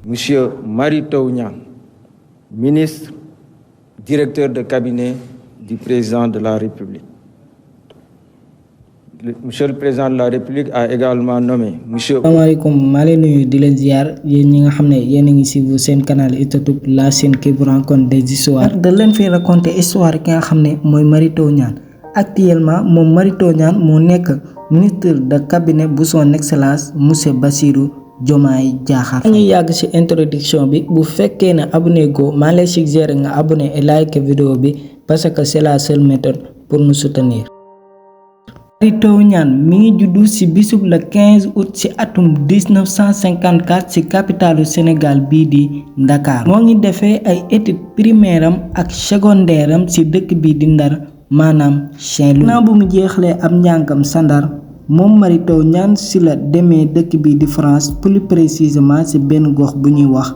Monsieur Mary Teuw Niane, ministre, directeur de cabinet du président de la République. Monsieur le président de la République a également nommé monsieur. Asalaamaaleykum maa leen nuyu di leen ziar yéen ñi nga xam ne yéen a ngi suivre seen canal YouTube la chaîne qui vous raconte des histoires. da leen fi raconter histoire ki nga xam ne mooy Mary Teuw Niane. Actuellement moom Mary Teuw Niane moo nekk ministre de cabinet bu son excellence monsieur Bassirou Diomaye Diakhar Faye. ñu yàgg ci introduction bi bu fekkee ne abonné go maa lay suggérer nga abonné et like vidéo bi parce que c'est la seule méthode pour nous soutenir. Mary Teuw Niane mi ngi juddu ci bisub le 15 août ci atum 1954 ci capitalu Sénégal bii di Dakar. moo ngi defee ay études primaire am ak secondaire am ci dëkk bii di Ndar maanaam Saint-Louis. ginnaaw bu mu jeexalee am njàngam sa Ndar moom Mary Teuw Niane ci la demee dëkk bii di France plus précisément ci benn gox bu ñuy wax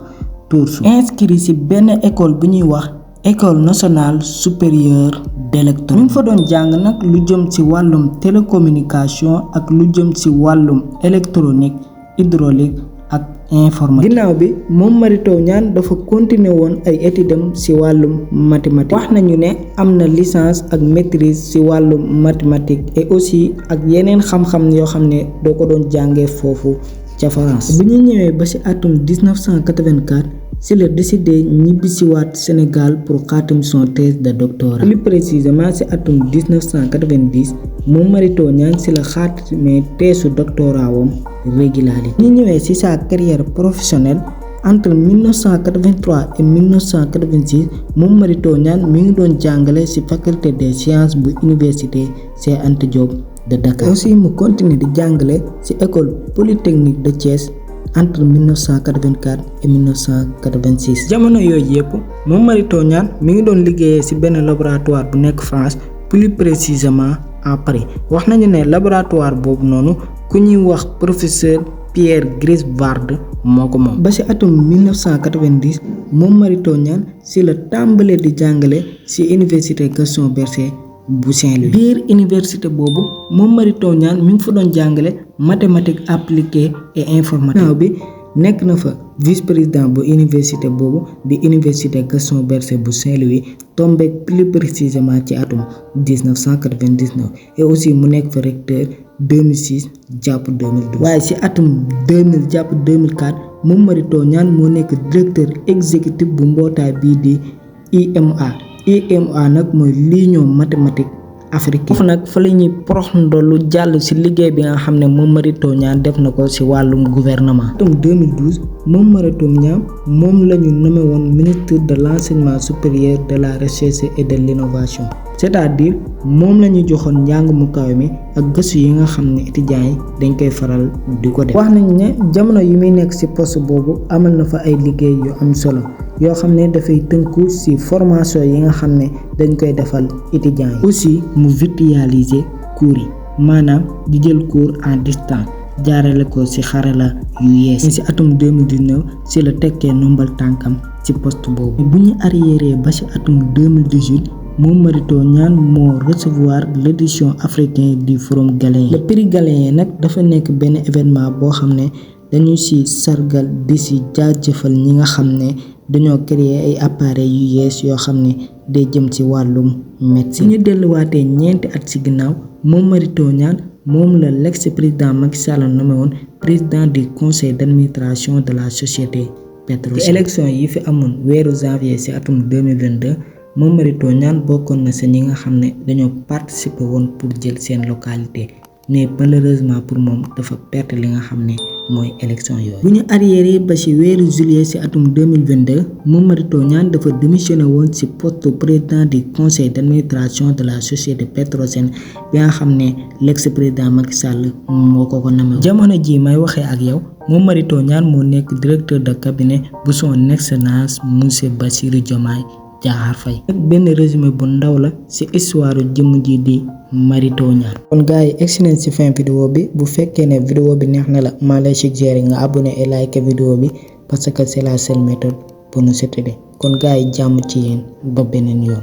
Tours. inscrit ci benn école bu ñuy wax école nationale supérieure d'électronique. ñu fa doon jàng nag lu jëm ci wàllum télécommunication ak lu jëm ci wàllum électronique hydraulique ak informatique. ginnaaw bi moom Mary Teuw Niane dafa continuer woon ay études am ci wàllum mathématique. wax nañu ne am na licence ak maîtrise ci wàllum mathématique et aussi ak yeneen xam-xam yoo xam ne doo ko doon jàngee foofu ca France. bu ñu ñëwee ba ci atum 1984 ci la décidé ñibbisiwaat Sénégal pour xaatim son thèse de doctorat. plus précisément ci atum 1990 moom Mary Teuw Niane ci la xaatimee thèse doctorat wam régularité. ñu ñëwee ci sa carrière professionnelle entre 1983 et 1986 moom Mary Teuw Niane mi ngi doon jàngale ci faculté des sciences bu université Cheikh Anta Diop de Dakar. aussi mu continuer di jàngale ci école polytechnique de Thiès entre 1984 et 1986. jamono yooyu yëpp moom Mary Teuw Niane mi ngi doon liggéeyee ci benn laboratoire bu nekk France plus précisément à Paris. wax nañu ne laboratoire boobu noonu ku ñuy wax professeur Pierre Grisevard moo ko moom. ba ci atum 1990 moom Mary Teuw Niane ci la tàmbalee di jàngale ci université Gaston Berger bu Saint-Louis. biir université boobu moom Mary Teuw Niane mi ngi fa doon jàngale mathématique appliquée et informatique. ginnaaw bi nekk na fa vice-président bu université boobu di université Gaston Berger bu Saint-Louis tombé plus précisément ci atum 1999 et aussi mu nekk fa recteur 2006 jàpp 2012. waaye ci atum 2000 jàpp 2004 moom Mary Teuw Niane moo nekk directeur exécutif bu mbootaay bii di IMA nag mooy l'union mathématique africaine. foofu nag fa la ñuy prox ndollu jàll ci liggéey bi nga xam ne moom Mary Teuw Niane def na ko ci wàllum gouvernement. atum 2012 moom Mary Teuw Niane moom la ñu nommé woon ministre de l'enseignement supérieur de la recherche et de l'innovation. c'est-à-dire moom la ñu joxoon njàng mu kaw mi ak gëstu yi nga xam ne étudiants yi dañ koy faral di ko def. wax nañu ne jamono yi muy nekk ci poste boobu amal na fa ay liggéey yu am solo yoo xam ne dafay tënku ci formation yi nga xam ne dañ koy defal étudiants yi. aussi mu virtualiser cours yi maanaam di jël cours en distance jaarale ko ci xarala yu yees. ci atum 2019 ci la tekkee nombal tànkam ci poste boobu. bu ñu arriéré ba ci atum 2018. moom Mary Teuw Niane moo recevoir l'édition africaine du forum Galéen. le prix Galéen nag dafa nekk benn événement boo xam ne dañu ci sargal di ci jaajëfal ñi nga xam ne dañoo créer ay appareils yu yees yoo xam ne day jëm ci wàllum médecine. ñu delluwaatee ñeenti at ci ginnaaw moom Mary Teuw Niane moom la l'ex-président Macky Sall nommé woon président du conseil d'administration de la société Petrosen. ci élection yi fi amoon weeru janvier ci atum 2022 moom Mary Teuw Niane bokkoon na ci ñi nga xam ne dañoo participer woon pour jël seen localité mais malheureusement pour moom dafa perte li nga xam ne mooy élection yooyu. bu ñu arriéré ba ci weeru juillet ci atum 2022 moom Mary Teuw Niane dafa démissionné woon ci poste président du conseil d'administration de la société Petrosen bi nga xam ne l'ex-président Macky Sall moo ko nommé. jamono ji may waxee ak yow moom Mary Teuw Niane moo nekk directeur de cabinet bu son excellence monsieur Bassirou Diomaye Diakhar Faye. ak benn résumé bu ndaw la ci histoire jëmm ji di Mary Teuw Niane. kon gars yi excellent ci fin vidéo bi bu fekkee ne vidéo bi neex na la maa lay suggérer nga abonné et like vidéo bi parce que c'est la seule méthode pour nous soutenir kon gars yi jàmm ci yéen ba beneen yoon.